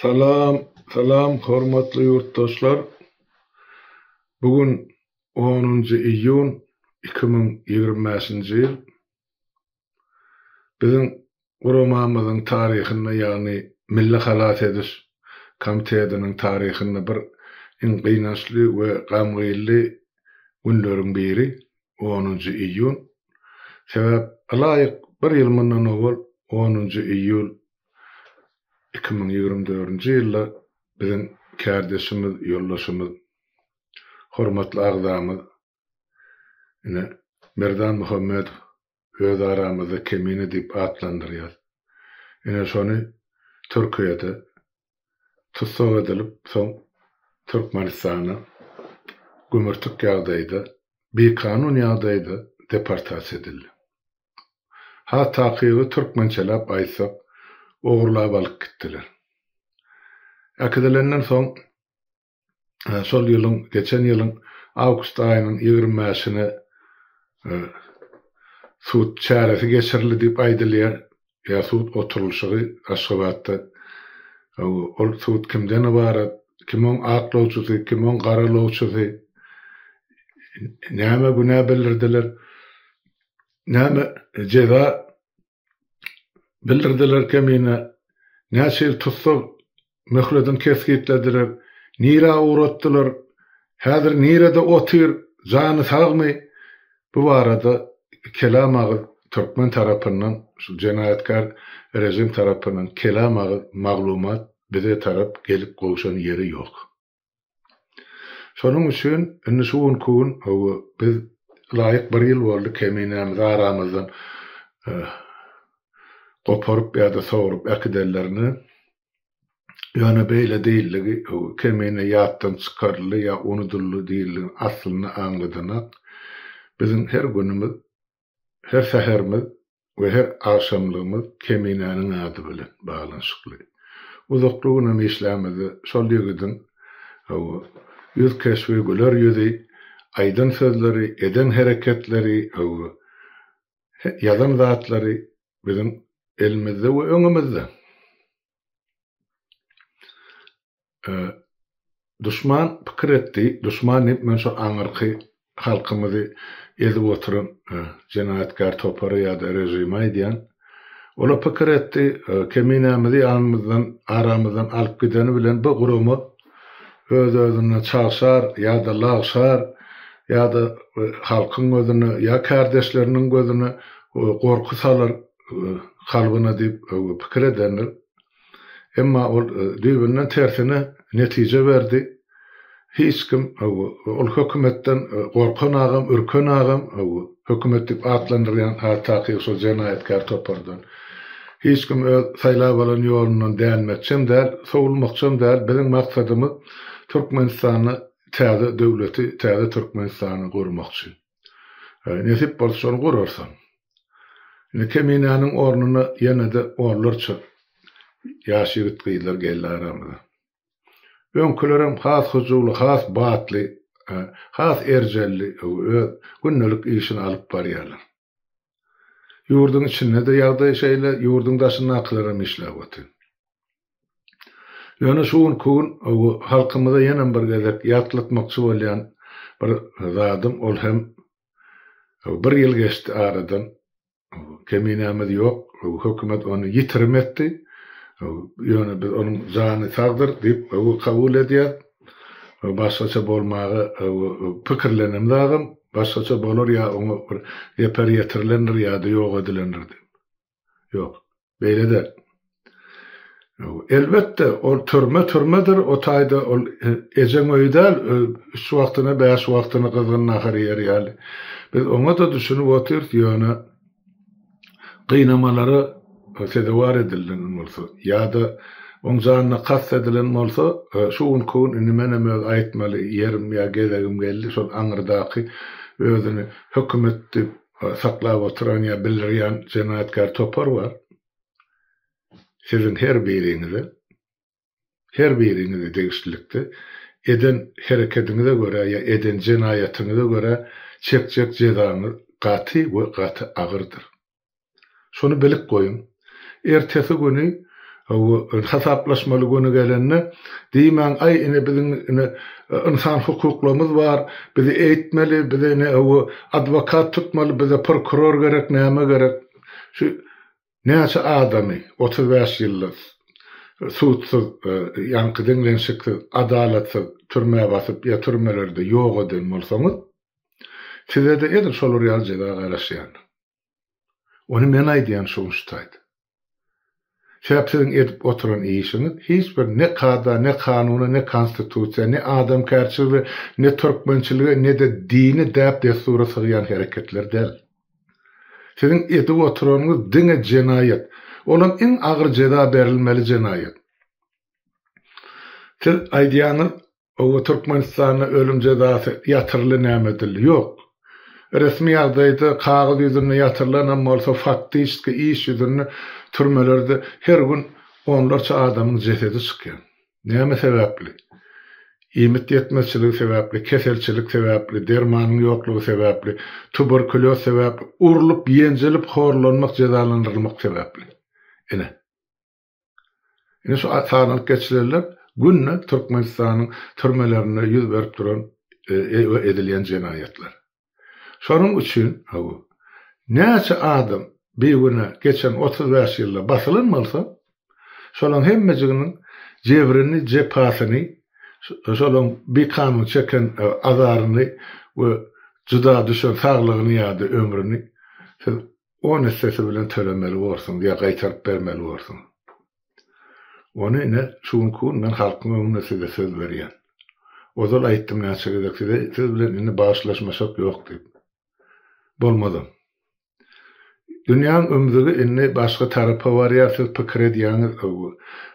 Salam, salam hormatly ýurtdaşlar! Bu gün onunjy iýun 2025-nji ýyl. Biziň guramamyzyň taryhynda, ýagny Milli halas ediş komitetiniň taryhynda bir iň gynançly we gamgynly günleriň biri onunjy iýun. Sebäp ylaýyk bir ýyl mundan owal onunjy iýul 2024-nji ýylda biziň kärdeşimiz, ýoldaşymyz, hormatly agzamyz ine, Merdan Muhammedow öz aramyzda Kemine diýip atlandyrýas. Ine, şony Türkiýede tussag edilip, soň Türkmenistana gümürtik ýagdaýda, bikanun ýagdaýda deportasiýa edildi. Has takygy türkmençeläp aýtsak, ogurlap alyp gitdiler. Äkidilenden soň, şol ýylyň, geçen ýylyň awgust aýynyň 25-ine sud çäresi geçirildi diýip aýdylýar, ýa sud oturylyşygy Aşgabatda. Ol sud kimden ybarat, kim oň aklawçysy, kim oň garalawçysy, näme günä bildirdiler? Näme jeza bildirdiler Kemine, näçe ýyl tussag möhledini kesgitlediler, nirä ugratdylar, häzir nirede otyr, jany sagmy? Bu barada kelam agyz türkmen tarapyndan, şu jenaýatkär režim tarapyndan kelam agyz maglumat bize tarap gelip gowşan ýeri ýok. Şonuň üçin indi şu günki gün hawa biz laýyk bir ýyl boldy keminämizi aramyzdan goparyp ýa-da sogrup äkidenlerine. Ýöne beýle diýildigi kemine ýatdan çykaryldy ýa unudyldy diýildigini aslynda aňladanak. Biziň her günümiz Her säherimiz we her agşamlygymyz Keminäniň ady bilen baglanyşykly. Uzakly günem işlämizde şol ýigidiň, hawa, ýüz keşbi, güler ýüzi, aýdan sözleri, eden hereketleri, hawa, ýazan zatlary biziň elimizde we öňümizde. Duşman pikir etdi, duşman diýip men şo aňyrky halkymyzy ezip oturan jenaýatkär topary ýa-da režimi aýdýan. Ola pikir etdi, keminämizi ýanymyzdan, aramyzdan alyp gideni bilen bu gurama öz-özünden çagşar ýa-da lagşar ýa-da halkyň gözüne ýa kärdeşleriniň gözüne gorky salar kalbyna diýip pikir edendir. Emma ol düýbünden tersine netije berdi. Hiç kim ol hökümetden gorkan agam, ürken agam, hökümet diýip atlandyrýan has takygy şol jenaýatkär topardan. Hiç kim öz saýlap alan ýolundan dänmekçem däl, sowulmakçam däl. Biziň maksadymyz Türkmenistanda täze döwleti, täze Türkmenistany gurmakçy. Nesip bolsa şony gurarsyň. Indi Keminäniň ornuna ýene-de onlarça ýaş ýigit-gyzlar geldi aramyza. Öňkülerem has hyjuwly, has batly, has erjelli öz gündelik işini alyp barýarlar. Ýurduň içinde-de ýagdaý şeýle, ýurduň daşyndakylaram işläp otyr. Ýöne şu günki gün halkymyza ýenem bir gezek ýatlatmakçy bolýan bir zadym ol hem bir ýyl geçdi aradan keminämiz ýok hökümet ony ýitirim etdi ýöne biz onuň jany sagdyr diýip kabul edýäs başgaça bolmaga pikirlenemzagam başgaça bolar ýa oňa bir zeper ýetirilendir ýa-da ýok edilendir diýip ýok. Beýle däl. Elbetde, ol türme türmedir, o taýda ol ejeň öýi däl, üç wagtyna, bäş wagtyna gyzgyn nahar iýer ýaly. Biz oňa-da düşünip otyrys, ýöne gynamalara sezewar edilen bolsa ýa-da oň janyna kast edilen bolsa, şu günki gün indi menem öz aýtmaly ýerim ýa gezegim geldi, şol aňyrdaky özüni hökümet diýip saklap oturan ýa bildirýän jenaýatkär topar bar. Siziň her biriňize, her biriňize degişlilikde eden herekediňize görä ýa eden jenaýatyňyza görä çekjek jezaňyz gaty we gaty agyrdyr. Şony bilip goýuň. Ertesi güni. Hawa, hasaplaşmaly güni gelende, diýmäň, aý, ine biziň ine ynsan hukuklarymyz bar, bizi eýtmeli, bize ine hawa adwokat tutmaly, bize prokuror gerek, näme gerek. Şu näçe adamy 35 ýylda sudsyz, ýaňky diňlenişiksiz, adalatsyz türmä basyp ýa türmelerde ýok eden bolsaňyz, size-de edil şolar ýaly jeza garaşýandyr. Ony men aýdýan şu gün şu taýda. Sebäp siziň edip oturan işiňiz hiç bir ne kada, ne kanuna, ne konstitusiýa, ne adamkärçilige, ne türkmençilige, ne-de dini däp-dessura sygýan hereketler däl. Siziň edip oturanyňyz diňe jenaýat. Olam iň agyr jeza berilmeli jenaýat. Siz aýdýaňyz Oba Türkmenistanda ölüm jezasy ýatyryldy näme edildi? Ýok. Resmi ýagdaýda kagyz ýüzünde ýatyrylanam bolsa faktiçki iş ýüzünde türmelerde her gün onlarça adamyň jesedi çykýar. Näme sebäpli? Iýmit ýetmezçiligi sebäpli, keselçilik sebäpli, dermanyň ýoklugy sebäpli, tuberkulýoz sebäpli, urlup, ýenjilip, horlanmak, jezalandyrylmak sebäpli. Ine. Ine şu sanalyp geçilenler günde Türkmenistanyň türmelerinde ýüz berip duran we edilýän jenaýatlar. Şonuň üçin hawa, näçe adam bigünä geçen 35 ýylda basylan bolsa, şolaň hemmejiginiň jebrini, jepasyny, şolaň bikanun çeken azaryny we jyda düşen saglygyny ýa-da ömrüni siz On essesi bilen tölemeli borsuň ýa gaýtaryp bermeli borsuň. Ony ine şu günki gün men halkyň öňünde size söz berýän. Ozal aýtdym näçe gezek size siz bilen indi bagyşlaşmaşak ýok diýip. Bolmazam. Dünýäň ümzügi indi başga tarapa barýar siz pikir edýäňiz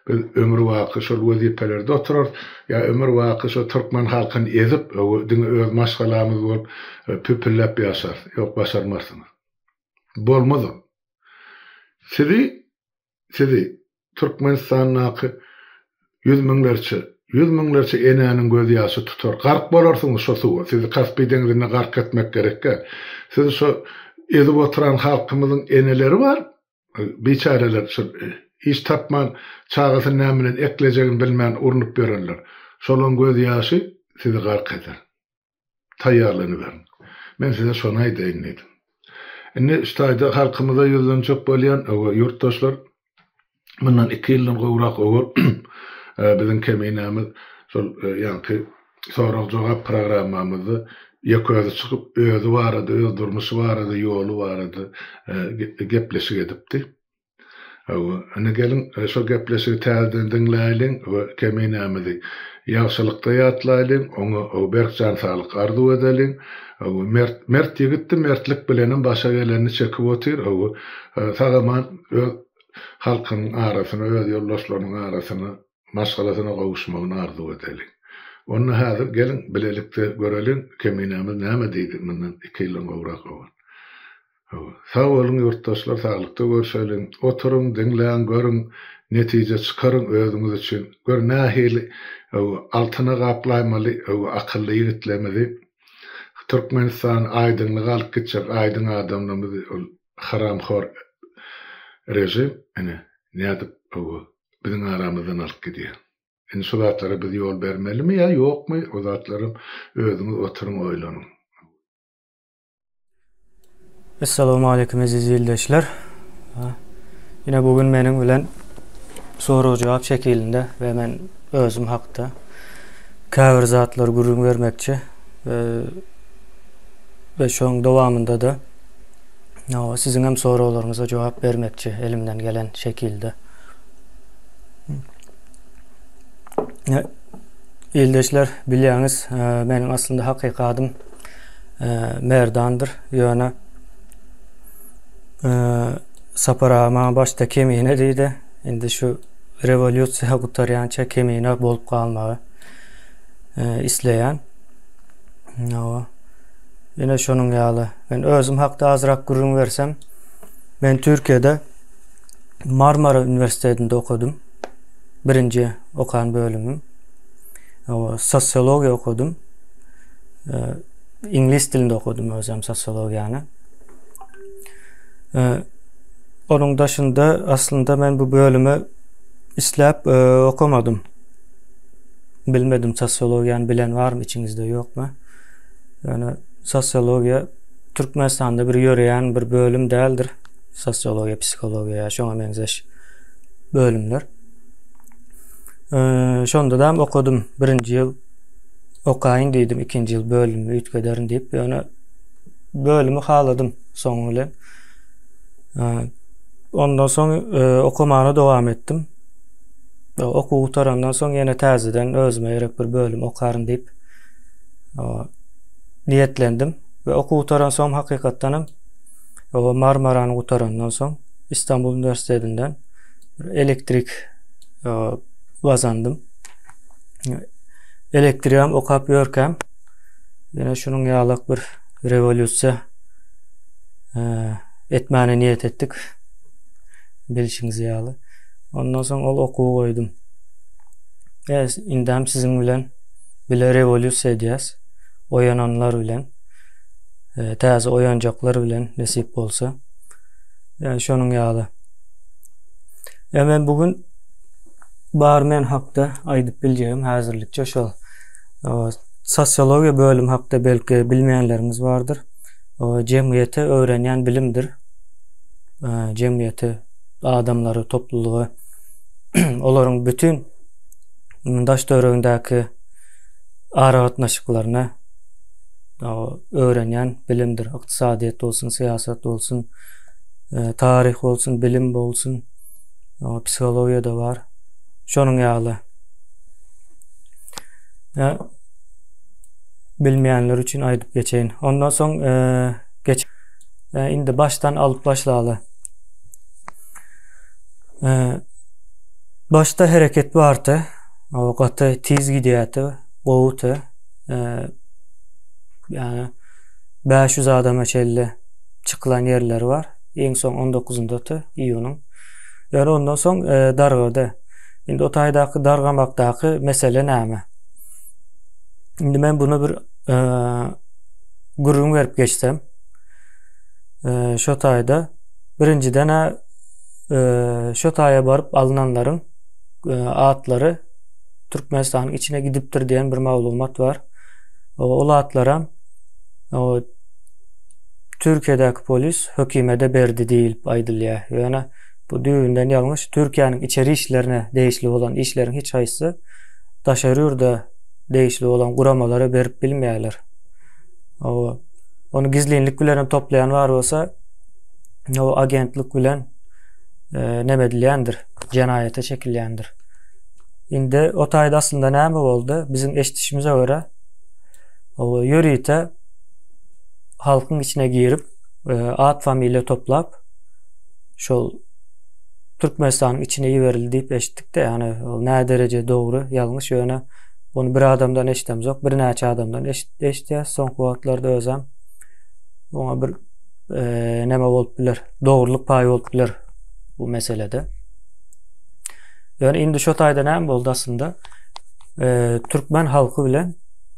biz ömür baky şol wezipelerde oturarys ýa ömür baky şo türkmen halkyny ezip diňe öz maşgalamyz bolup püpülläp ýaşarys. Ýok başarmarsyňyz. Bolmaz ol. Sizi, sizi Türkmenistandaky ýüz müňlerçe, ýüz müňlerçe enäniň gözýaşy tutar. Gark bolarsyňyz şo suwa. Sizi Kaspi deňzinde gark etmek gerek däl. Sizi şo ezip oturan halkymyzyň eneleri bar, biçäreler şol iş tapman, çagasyny näme bilen eklejegini bilmän urnup ýörenler. Şolaryň gözýaşy sizi gark eder. Taýýarlanyberiň. Men size şony aýdaýyn diýdim. Indi şu taýda halkymyza ýüzlenjek bolýan, öwe, ýurtdaşlar, mundan iki ýyldan gowrak owal biziň keminämiz şol ýaňky sorag-jogap programmamyzda ýeke özi çykyp, özi barada, öz durmuşy barada, ýoly barada gepleşik edipdi. Hawa, indi geliň, şo gepleşigi täzeden diňläýliň we Keminämizi ýagşylykda ýatlaýlyň, oňa berk jan saglyk arzuw edeliň. Hawa, mert, mert ýigitdi, mertlik bilenem başa gelenini çekip otyr. Hawa, sag-aman öz halkynyň arasyna, öz ýoldaşlarynyň arasyna, maşgalasyna gowuşmagyny arzuw edeliň. Onda häzir geliň, bilelikde göreliň, Keminämiz näme diýdi mundan iki ýyldan gowrak owal. Hawa. Sag boluň ýurtdaşlar saglykda görşeliň. Oturyň, diňläň, görüň, netije çykaryň özüňiz üçin. Gör nähili hawa altyna gaplaýmaly hawa akylly ýigitlerimizi Türkmenistany aýdyňlyga alyp gitjek aýdyň adamlarymyzy ol haramhor režim ine nädip hawa biziň aramyzdan alyp gidýär. Indi şu zatlara biz ýol bermelimi ýa ýokmy o zatlaram özüňiz oturyň oýlanyň. Essalamu aleýkum eziz ildeşler. Ýene bu gün meniň bilen sorag-jogap şekilinde we men özüm hakda käbir zatlar gürrüň bermekçi we şoň dowamynda-da siziň hem soraglaryňyza jogap bermekçi elimden gelen şekilde. Ildeşler bilýäňiz, meniň aslynda hakyky adym Merdandyr. Ýöne Sapar aga maňa başda Kemine diýdi. Indi şu rewolýusiýa gutarýança Kemine bolup galmagy isleýän. Hawa. Ýene şonuň ýaly. Men özüm hakda azrak gürrüň bersem, men Türkiýede Marmara uniwersitetinde okadym. Birinji okan bölümim. Sosiologiýa okadym. Iňlis dilinde okadym özem sosiologiýany. Onuň daşynda aslynda men bu bölüme isläp okamadym. Bilmedim sosiologiýany bilen barmy içiňizde ýokmy? Ýöne sosiologiýa Türkmenistanda bir ýöreýän bir bölüm däldir. Sosiologiýa, psihologiýa ýa şoňa meňzeş bölümler. Şonda-da okadym. Birinji ýyl okaýyn diýdim, ikinji ýyl bölümimi üýtgederin diýip, ýöne bölümi haladym soňy bilen. Ondan soň okamana dowam etdim. Okuw gutarandan soň ýene täzeden özüme gerek bir bölüm okaryn diýip niýetlendim we okuw gutaran soň hakykatdan hem Marmarany gutarandan soň Istanbul uniwersitetinden bir elektrik gazandym. Elektrigem okap ýörkäm ýene şunuň ýalak bir rewolýusiýa etmäne niýet etdik. Bilşiňiz ýaly. Ondan soň ol okuwy goýdum. E, indem siziň bilen bile rewolýusiýa edýäs. Oýananlar bilen. E, täze oýanjaklar bilen nesip bolsa. Ýani şonuň ýaly. E, men bu gün bar men hakda aýdyp biljegim häzirlikçe şol. E, sosiologiýa bölüm hakda belki bilmeýänleriňiz bardyr. Jemgyýeti öwrenýän bilimdir. Jemgyýeti, adamlary, toplulygy, olaryň bütin daş-töweregindäki aragatnaşyklaryny öwrenýän bilimdir. Ykdysadyýet bolsun, syýasat bolsun, taryh bolsun, bilim bolsun, psihologiýa-da bar. Şonuň ýaly. Bilmeýänler üçin aýdyp geçeýin. Ondan soň geç indi başdan alyp başlaly. Başda hereket bardy. O gaty tiz gidýärdi, gowudy. Ýani 500 adama çenli çykylan ýerleri bar. Iň soň 19-ynda iýunyň. Ýöne ondan soň dargady. Indi o taýdaky dargamakdaky mesele näme? Indi men bunu bir e, gürrüň berip geçsem. E, şo taýda birinjiden e, şo taýa baryp alynanlaryň e, atlary Türkmenistanyň içine gidipdir diýen bir maglumat bar. Ol atlaram o Türkiýedäki polis hökümete berdi diýilip aýdylýar. Ýöne bu düýbünden ýalňyş. Türkiýäniň içeri işlerine degişli bolan işleriň hiç haýsysy daşary ýurda degişli bolan guramalara berip bilmeýärler. O ony gizlinlik bilen hem toplaýan bar bolsa, o agentlik bilen e, neme edilýändir, jenaýata çekilýändir. Indi o taýda aslynda näme boldy? Biziň eşidişimize görä, o ýörite halkyň içine girip, e, at familiýa toplap, şol Türkmenistanyň içine iberildi diýip eşitdik-de, ýagny ol nä dereje dogry, ýalňyş, ýöne ony bir adamdan eşidemzok, birnäçe adamdan eşidýäs soňky wagtlarda özem oňa bir e, näme bolup biler, dogrulyk paýy bolup biler bu meselede. Ýöne indi şo taýda näme boldy aslynda? E, türkmen halky bilen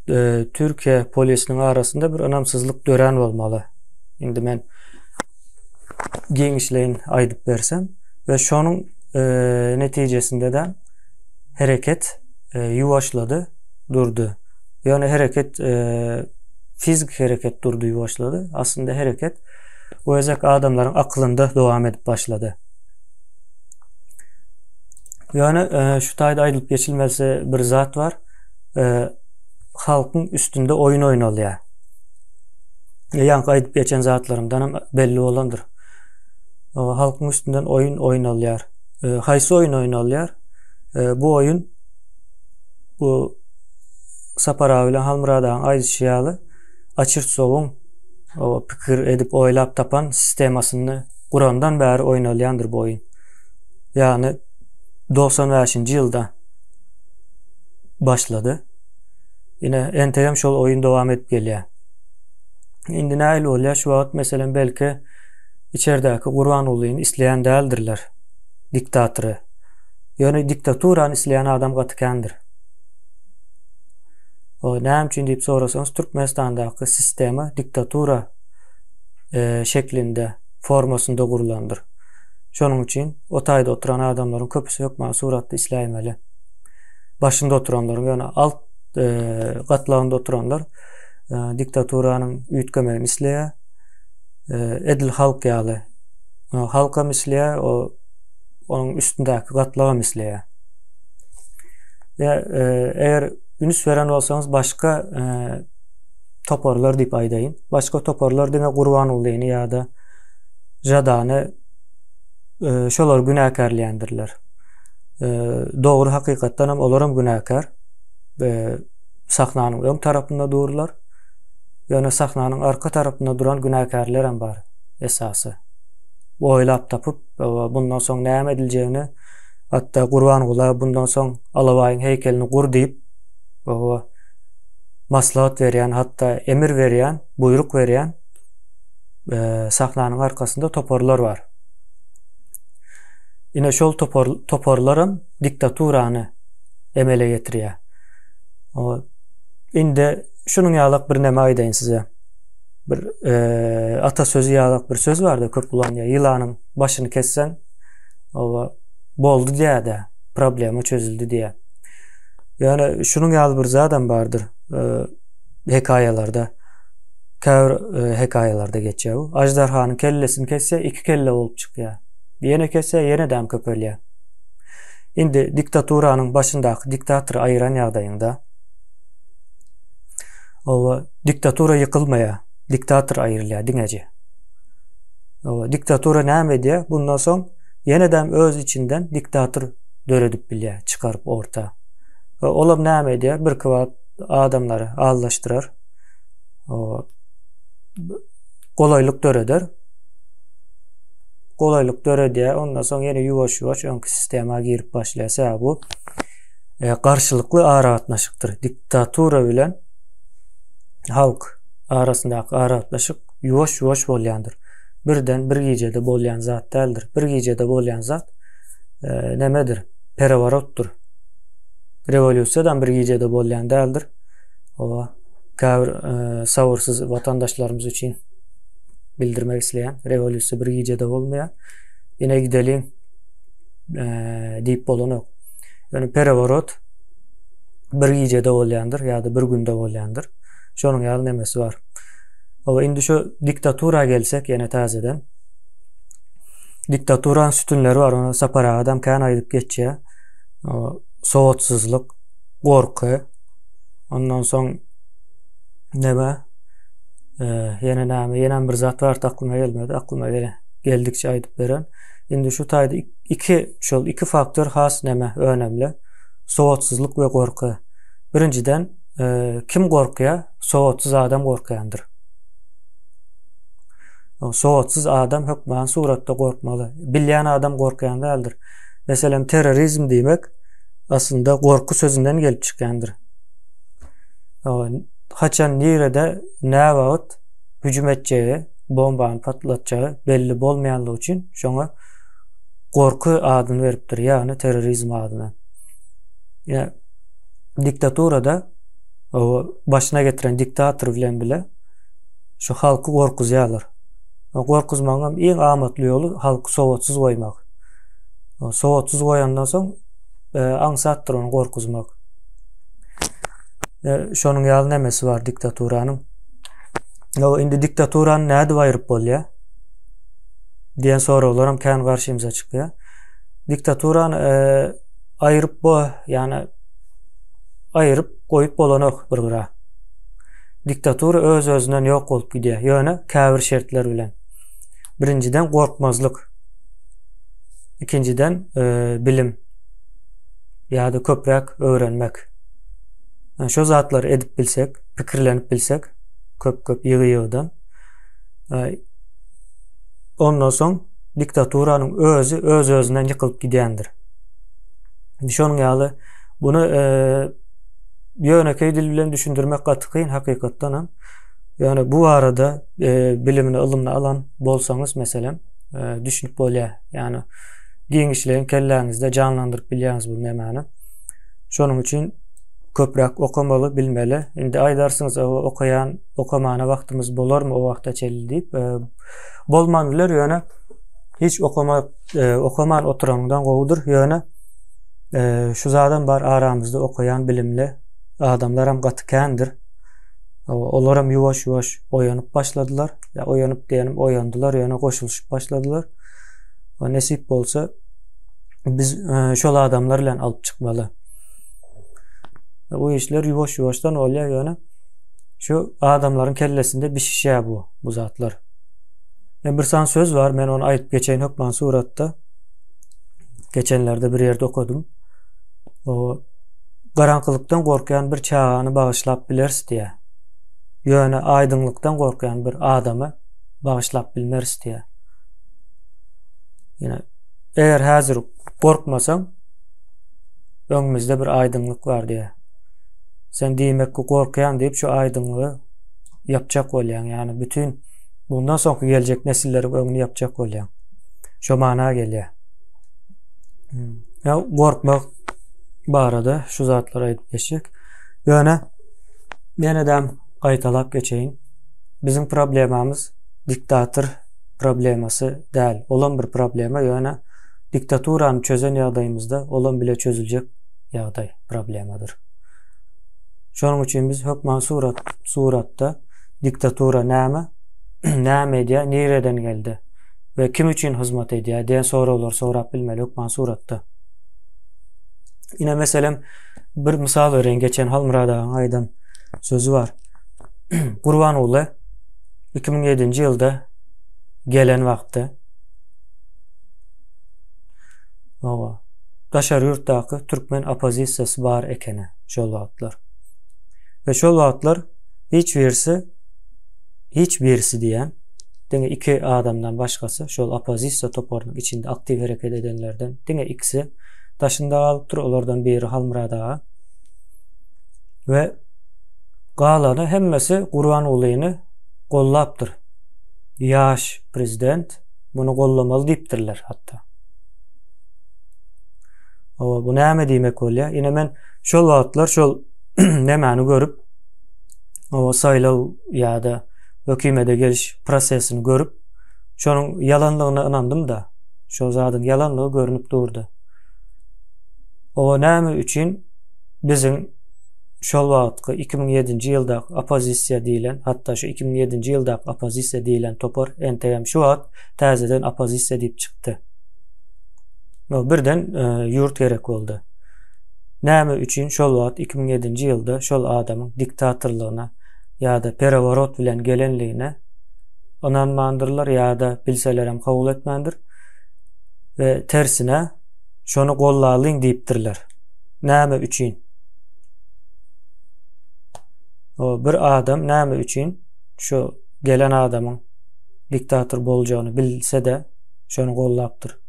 e, Türkiýe polisiniň arasynda bir ynamsyzlyk dörän bolmaly. Indi men giňişleýin aýdyp bersem we şonuň e, netijesinde-de hereket e, ýuwaşlady, durdy. Ýöne hereket e, fizik hereket durdy, ýuwaşlady. Aslynda hereket bu gezek adamlaryň akylynda dowam edip başlady. Ýöne e, şu taýda aýdylyp geçilmesi bir zat bar. E, halkyň üstünde oýun oýnalýar. Ýaňky aýdyp geçen zatlarymdan hem belli bolandyr. Halkyň üstünden oýun oýnalýar. E, haýsy oýun oýnalýar? E, bu oýun bu Sapar aga bilen Halmyrat agaň aýdyşy ýaly Açirtsowyň o pikir edip oýlap tapan sistemasyny gurandan bäri oýnalýandyr bu oýun. Ýagny 95-nji ýylda başlady. Ine, entegem şol oýun dowam edip gelýär. Indi nähili bolýar? Şu wagt meselem belki içerdäki Gurbangulyny isleýän däldirler. Diktatory. Ýöne diktaturany isleýän adam gaty kändir. O näme üçin diýip sorasaňyz, Türkmenistandaky sistema diktatura e, şeklinde, formasynda gurlandyr. Şonuň üçin o taýda oturan adamlaryň köpüsi hökman suratda isläýmeli. Başynda oturanlaryň, ýöne alt e, gatlagynda oturanlar e, diktaturanyň üýtgemegini isleýär. E, edil halk ýaly. Halkam isleýär, o onuň üstündäki gatlagam isleýär. Ve e, eger üns beren bolsaňyz başga e, toparlar diýip aýdaýyn. Başga toparlar diňe Gurbangulyny ýa-da Jadany e, şolar günäkärleýändirler. E, dogry hakykatdan hem olar hem günäkär. E, sahnanyň öň tarapynda durlar. Ýöne sahnanyň arka tarapynda duran günäkärler hem bar esasy. Oýlap tapyp, bundan soň näme ediljegini, hatda Gurbangula bundan soň Alabaýyň heýkelini gur diýip, maslahat berýän, hatda emir berýän, buýruk berýän sahnanyň arkasynda toparlar bar. Ine şol topar toparlaram diktaturany emele getirýär. O indi şunuň ýalak bir näme aýdaýyn size. Bir e, atasözi ýalak bir söz bardy köp ulanýar. Ýylanyň başyny kesseň, oba boldy diýýär-de, problema çözüldi diýýär. Ýöne şunuň ýaly bir zadam bardyr. E, hekaýalarda käbir e, hekaýalarda geçýär bu. Aždarhanyň kellesini kesse iki kelle bolup çykýar. Ýene kesse ýene däm köpelýär. Indi diktaturanyň başyndaky diktatory aýyran ýagdaýyňda oba diktatura ýykylmaýar, diktator aýrylýar diňeje. Oba diktatura näme edýär? Bundan soň ýene däm öz içinden diktator döredip bilýär, çykaryp orta. We olam näme edýär? Birki wagt adamlary aldaşdyrar. O golaýlyk döreder. Golaýlyk döredýär. Ondan soň ýene ýuwaş-ýuwaş öňki sistema girip başlaýar. Sebäbi bu e, garşylykly aragatnaşykdyr. Diktatura bilen halk arasyndaky aragatnaşyk ýuwaş-ýuwaş bolýandyr. Birden bir gijede bolýan zat däldir. Bir gijede bolýan zat e, nemedir? Pereworotdyr. Rewolýusiýadan bir gijede bolýan däldir. Oba käbir e, sabyrsyz watandaşlarymyz üçin bildirmek isleýän. Rewolýusiýa bir gijede bolmaýar. Ine gideliň e, diýip bolanok. Ýöne pereworot bir gijede bolýandyr ýa-da bir günde bolýandyr. Şonuň ýaly nemesi bar. Oba indi şu diktatura gelsek ýene täzeden. Diktaturanyň sütünleri bar, ony Sapar agadam kän aýdyp geçýär. Sowatsyzlyk, gorky, ondan soň neme, ýene näme, ýene bir zat bar, aklyma gelmedi, aklyma gele, geldikçe aýdyp beren. Indi şu taýda iki, şol iki faktor has neme, önemli. Sowatsyzlyk we gorky. Birinjiden, kim gorkýar? Sowatsyz adam gorkýandyr. Sowatsyz adam hökman suratda gorkmaly. Bilýän adam gorkýan däldir. Meselem, terrorizm diýmek aslynda gorky sözünden gelip çykýandyr. Haçan nirede nä wagt hüjüm etjegi, bombany patlatjagy belli bolmaýanlygy üçin şoňa gorky adyny beripdir, ýagny terrorizm adyny. Ýa diktaturada başyna getiren diktator bilen bile şu halky gorkuzýarlar. Gorkuzmagyň hem iň amatly ýoly halky sowatsyz goýmak. Sowatsyz goýandan soň e, aňsatdyr ony gorkuzmak. E, şonuň ýaly nemesi bar diktaturanyň. Ýo, indi diktaturany nädip aýryp bolýar? diýen soraglar hem kän garşymyza çykýar. Diktaturany e, aýryp bo, ýagny aýryp goýup bolanok bir gyra. Diktatura öz-özünden ýok bolup gidýär. Ýöne käbir şertler bilen. Birinjiden gorkmazlyk. Ikinjiden e, bilim ýa-da köpräk öwrenmek. Yani şu zatlary edip bilsek, pikirlenip bilsek, köp-köp ýygy-ýygydan. E, ondan soň diktaturanyň özi öz-özünden ýykylyp gidýändir. Şonuň ýaly bunu e, ýönekeý dil bilen düşündirmek gaty kyn hakykatdan hem. Ýöne bu barada e, bilimini, ylymyny alan bolsaňyz, meselem, e, düşünip bolýar. Ýagny giňişleýin kelläňizde janlandyryp bilýäňiz bu nämäni. Şonuň üçin köpräk okamaly, bilmeli. Indi aýdarsyňyz, okaýan, okamana wagtymyz bolarmy o wagta çenli diýip, e, bolman biler, ýöne Hiç okama e, okaman oturanyňdan gowudyr. Ýöne e, şu zadam bar aramyzda okaýan bilimli adamlaram gaty kändir. Olaram ýuwaş-ýuwaş oýanyp başladylar. Ýa oýanyp diýenim oýandylar, ýöne goşulyşyp başladylar. O nesip bolsa biz e, şol adamlar bilen alyp çykmaly. Bu işler ýuwaş-ýuwaşdan bolýar ýöne şu adamlaryň kellesinde bişişýär bu bu zatlar. Men bir san söz bar, men ony aýdyp geçeýin hökman suratda. Geçenlerde bir ýerde okadym. O garaňkylykdan gorkýan bir çagany bagyşlap bileris diýýär. Ýöne aýdyňlykdan gorkýan bir adamy bagyşlap bilmeris diýýär. Ýöne eger häzir gorkmasaň, öňümizde bir aýdyňlyk bar diýýär. Sen diýmek ki gorkýan diýip şu aýdyňlygy ýapjak bolýaň. Ýagny bütin bundan soňky geljek nesilleriň öňüni ýapjak bolýaň. Şo mana gelýär. Hmm. Ýa gorkmak barada şu zatlary aýdyp geçjek. Ýöne ýene-de gaýtalap geçeýin. Biziň problemamyz diktator problemasy däl. Olam bir problema, ýöne diktaturany çözen ýagdaýymyzda olam bile çözüljek ýagdaý problemadyr. Şonuň üçin biz hökman surat suratda diktatura näme, näme edýär, nireden geldi we kim üçin hyzmat edýär diýen soraglary sorap bilmeli hökman suratda. Ine meselem bir mysal bereýin geçen Halmyrat agaň aýdan sözi bar. Gurbanguly 2007-nji ýylda gelen wagtda Hawa. Daşary ýurtdaky türkmen oppozisiýasy bar ekeni şol wagtlar. We şol wagtlar hiç birisi hiç birisi diýen diňe iki adamdan başgasy şol oppozisiýa toparynyň içinde aktiw hereket edenlerden diňe ikisi daşynda galypdyr. Olardan biri Halmyrat aga. We galany hemmesi Gurbangulyny gollapdyr. Ýaş prezident muny gollamaly diýipdirler hatda. Hawa, bu näme diýmek bolýar? Ine men şol wagtlar şol nämäni görüp, o saýlaw ýa-da hökümete geliş prosesini görüp, şonuň ýalanlygyna ynandym-da. Şol zadyň ýalanlygy görnüp durdy. O näme üçin biziň şol wagtky 2007-nji ýyldaky oppozisiýa diýlen, hatda şu 2007-nji ýyldaky oppozisiýa diýlen topar entegem şu wagt täzeden oppozisiýa diýip çykdy. Birden e, ýurt gerek boldy. Näme üçin şol wagt 2007-nji ýylda şol adamyň diktatorlygyna ýa-da pereworot bilen gelenligine ynanmandyrlar ýa-da bilselerem kabul etmändir we tersine şony gollalyň diýipdirler. Näme üçin? O bir adam näme üçin şu gelen adamyň diktator boljagyny bilse-de şony gollapdyr.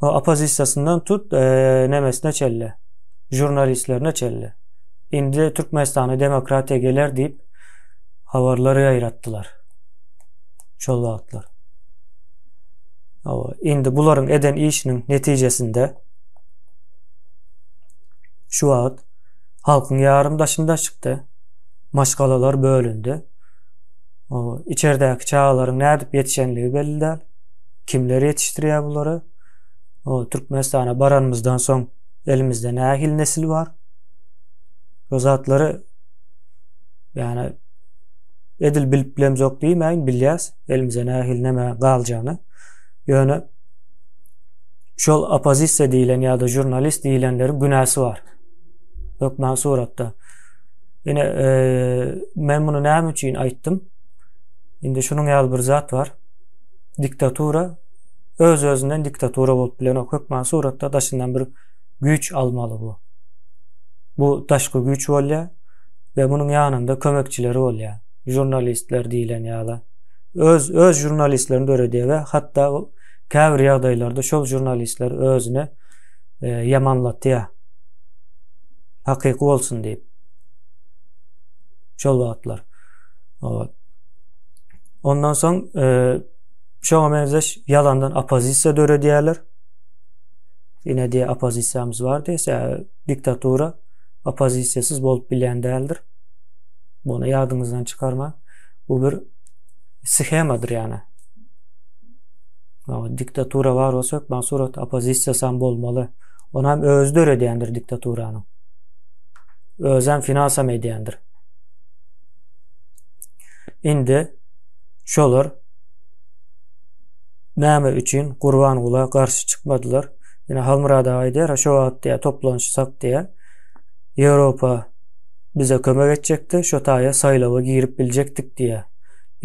O oppozisiýasyndan tut, e, nemesine çenli, žurnalistlerine çenli. Indi Türkmenistana demokratiýa geler diýip habarlary ýaýratdylar. Şol wagtlar. Hawa, indi bularyň eden işiniň netijesinde şu wagt halkyň ýarym daşynda çykdy. Maşgalalar bölündi. O içerdäki çagalaryň nädip ýetişenligi belli däl. Kimler ýetişdirýär bulary? O Türkmenistana baranymyzdan soň elimizde nähili nesil bar? O zatlary ýani edil bilip bilemzok diýmäýin, bilýäs elimize nähili näme galjagyny. Ýöne şol oppozisiýa diýlen ýa-da žurnalist diýlenleriň günäsi bar. Hökman suratda. Ine, e, men muny näme üçin aýtdym? Indi şunuň ýaly bir zat bar. Diktatura öz-özünden diktatura bolup bilenok. Hökman suratda daşyndan bir güýç almaly bu. Bu daşky güýç bolýar we munuň ýanynda kömekçileri bolýar. Žurnalistler diýlen ýaly. Öz öz žurnalistlerini döredýär we hatda käbir ýagdaýlarda şol žurnalistler özüne e, ýamanlatýar. Hakyky bolsun diýip. Şol wagtlar. Ondan soň e, şoňa meňzeş ýalandan oppozisiýa döredýärler. Ine diýe oppozisiýamyz bar diýse, diktatura oppozisiýasyz bolup bilýän däldir. Bunu ýadyňyzdan çykarma. Bu bir shemadyr ýany. Diktatura bar bolsa hökman suratda oppozisiýasam bolmaly. Onam özi döredýändir diktaturanyň. Özem finansam edýändir. Indi şolar näme üçin Gurbangula garşy çykmadylar? Ýene Halmyrat aga aýdýar, şo wagt diýýär, toplanyşsak diýýär. Ýewropa bize kömek etjekdi, şo taýa saýlawa girip biljekdik diýýär.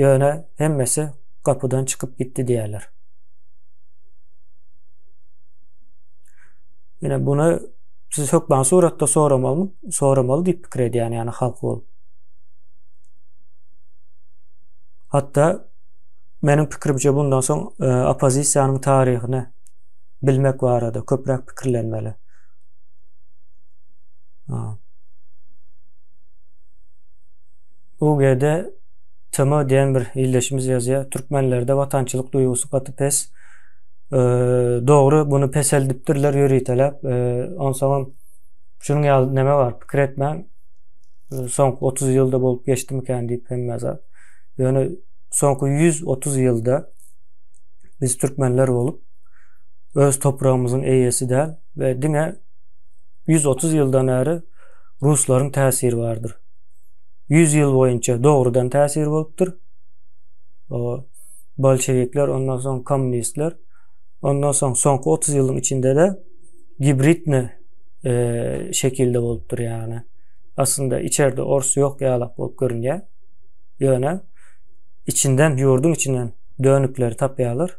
Ýöne hemmesi gapydan çykyp gitdi diýýärler. Ýene buny siz hökman suratda soramalymy? Soramaly diýip pikir edýän, ýagny halk bolup. Hatda meniň pikirimçe bundan soň e, oppozisiýanyň taryhyny bilmek barada köpräk pikirlenmeli. UGD TM diýen bir ildeşimiz ýazýar. Türkmenlerde watançylyk duýgusy gaty pes. E, dogry buny peseldipdirler ýöriteläp. E, onsoňam şunuň ýaly neme bar pikir etmäň. Soňky 30 ýylda bolup geçdimikän diýip hemme zat. Ýöne soňky 130 ýylda biz türkmenler bolup öz topragymyzyň eýesi däl we diňe 130 ýyldan bäri ruslaryň täsiri bardyr. 100 ýyl boýunça dogrudan täsir bolupdyr. O bolşevikler, ondan soň kommunistler, ondan soň soňky 30 ýylyň içinde-de gibridni e, şekilde bolupdyr ýagny. Aslynda içerde ors ýok ýalak bolup görünýär. Ýöne içinden, ýurduň içinden dönükleri tapýarlar.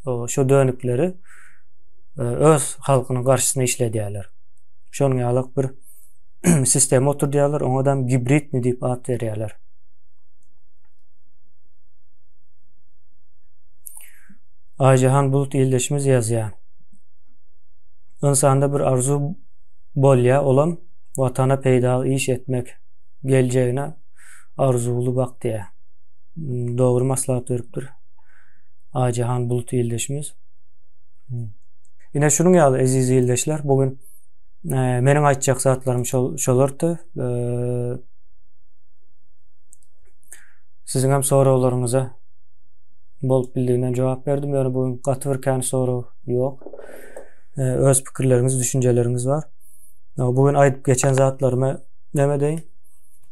O şo dönükleri e, öz halkynyň garşysyna işledýärler. Şonuň ýalak bir sistema oturdýarlar, oňa da gibridni diýip at berýärler. Aýjahan Bulut ildeşimiz ýazýar. Ynsanda bir arzuw bolýa olam watana peýdaly iş etmek geljegine arzuwly bak diýä. Hmm, dogry maslahat beripdir. Aýjahan Bulut ildeşimiz. Hmm. Ine şunuň ýaly eziz ildeşler bu gün e, meniň aýtjak zatlarym şol şolardy. E, siziň hem soraglaryňyza bolup bildiginden jogap berdim. Ýöne bu gün gaty bir kän sorag ýok. E, öz pikirleriňiz, düşünjeleriňiz bar. Bu gün aýdyp geçen zatlarymy näme deýin?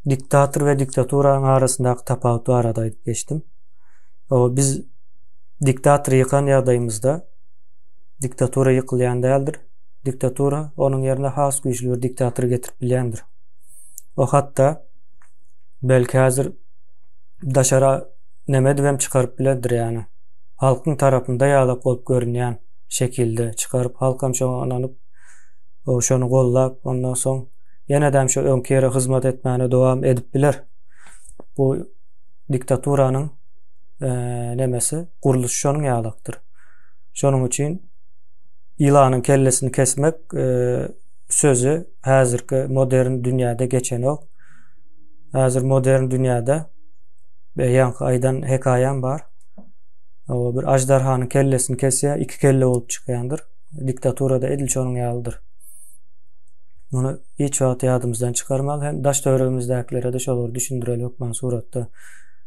Diktator we diktaturanyň arasyndaky tapawut barada aýdyp geçdim. O biz diktatory ýykan ýagdaýymyzda diktatura ýykylýan däldir. Diktatura onuň ýerine has güýçli bir diktatory getirip bilýändir. O hatda belki häzir daşara neme edibem çykaryp bilerdir ýagny. Halkyň tarapynda ýalak bolup görünýän şekilde çykaryp halkam şoňa ynanyp o şony gollap ondan soň ýenedem şo öňki ýere hyzmat etmäne dowam edip biler. Bu diktaturanyň e, nemesi gurluşy şonuň ýalakdyr. Şonuň üçin ýylanyň kellesini kesmek e, sözi häzirki modern dünýäde geçenok. Häzir modern dünýäde e, ýaňky aýdan hekaýam bar. O bir aždarhanyň kellesini kesýär, iki kelle bolup çykýandyr. Diktaturada edil şonuň ýalydyr. Muny hiç wagt ýadymyzdan çykarmaly hem daş töweregimizdäkilere-de şolary düşündireli hökman suratda.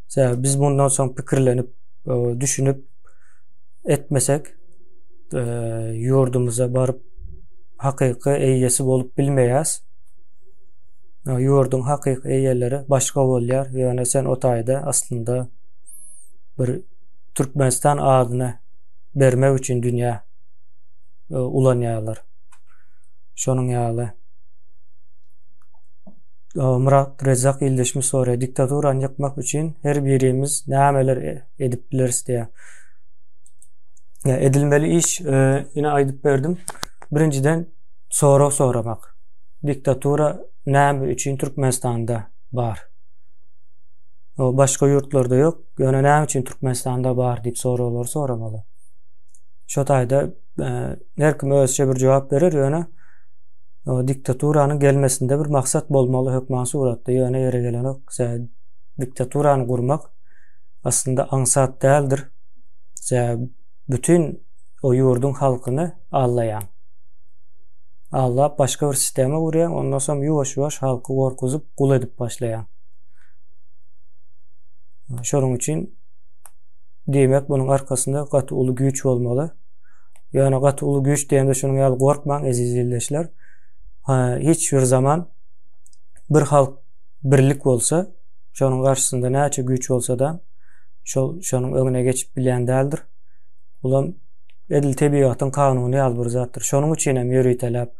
Sebäbi biz bundan soň pikirlenip, e, düşünip etmesek, e, ýurdumyza baryp hakyky eýesi bolup bilmeýäs. E, ýurduň hakyky eýeleri başga bolýar. Ýöne sen o taýda aslynda bir Türkmenistan adyny bermek üçin dünýä ulanýarlar. Şonuň ýaly. Myrat Rezzak ildeşimiz soraýar, diktaturany ýykmak üçin her birimiz nämeler e, edip bileris diýýär. Ýa edilmeli iş e, ine aýdyp berdim. Birinjiden sorag soramak. Diktatura näme üçin Türkmenistanda bar? O başga ýurtlarda ýok. Ýöne näme üçin Türkmenistanda bar diýip soraglary soramaly. Şo taýda e, her kim özçe bir jogap berer, ýöne o diktaturanyň gelmesinde bir maksat bolmaly hökman suratda, ýöne ýere gelenok. Sebäbi diktaturany gurmak aslynda aňsat däldir. Sebäbi bütün o ýurduň halkyny allaýaň. Allap başga bir sistema gurýaň, ondan soň ýuwaş-ýuwaş halky gorkuzyp, gul edip başlaýaň. Şonuň üçin. Diýmek, bunuň arkasynda gaty uly güýç bolmaly. Ýöne gaty uly güýç diýende şunuň ýaly gorkmaň eziz ildeşler. Hiç bir zaman bir halk birlik bolsa, şonuň garşysynda näçe güýç bolsa-da, şol şonuň öňüne geçip bilýän däldir. Bulam edil tebigatyň kanuny ýaly bir zatdyr. Şonuň üçin hem ýöriteläp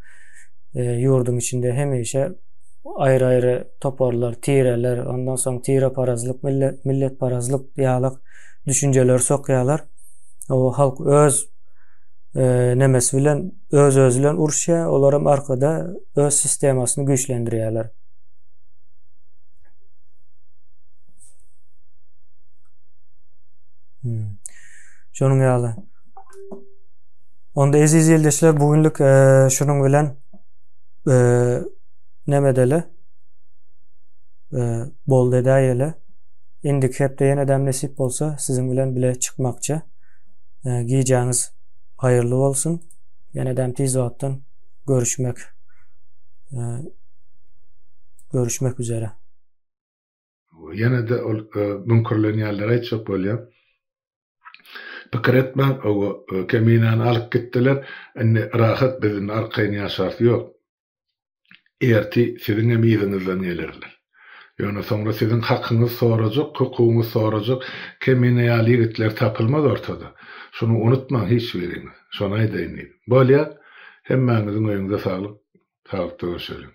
e, ýurduň içinde hemişe aýry-aýry toparlar, tireler, ondan soň tireparazlyk, milletparazlyk ýaly düşünjeleri sokýarlar. O halk öz e, nemesi bilen öz-özi bilen uruşýar, olaram arkada öz sistemasyny güýçlendirýärler. Hmm. Şonuň ýaly. Onda eziz ildeşler bu günlük e, şunuň bilen e, neme edeli? E, boldy edäýeli. Indiki hepde ýene dem nesip bolsa siziň bilen bile çykmakçy. E, gijäňiz haýyrly bolsun. Ýene dem tiz wagtdan görüşmek e, görüşmek üzere. Ýene-de ol e, müňkürlenýänlere aýtjak bolýan. Pikir etmäň, owa, e, Keminäni alyp gitdiler, indi rahat biz indi arkaýyn ýaşarys. Ýok. Erti siziň hem yzyňyzdan gelerler. Ýöne soňra siziň hakyňyzy sorajak, hukugyňyzy sorajak Kemine ýaly ýigitler tapylmaz ortada. Şuny unutmaň hiç biriňiz. Şony aýdaýyn diýdim. Bolýa, hemmäňiziň öýüňize saglyk, saglykda görşeliň.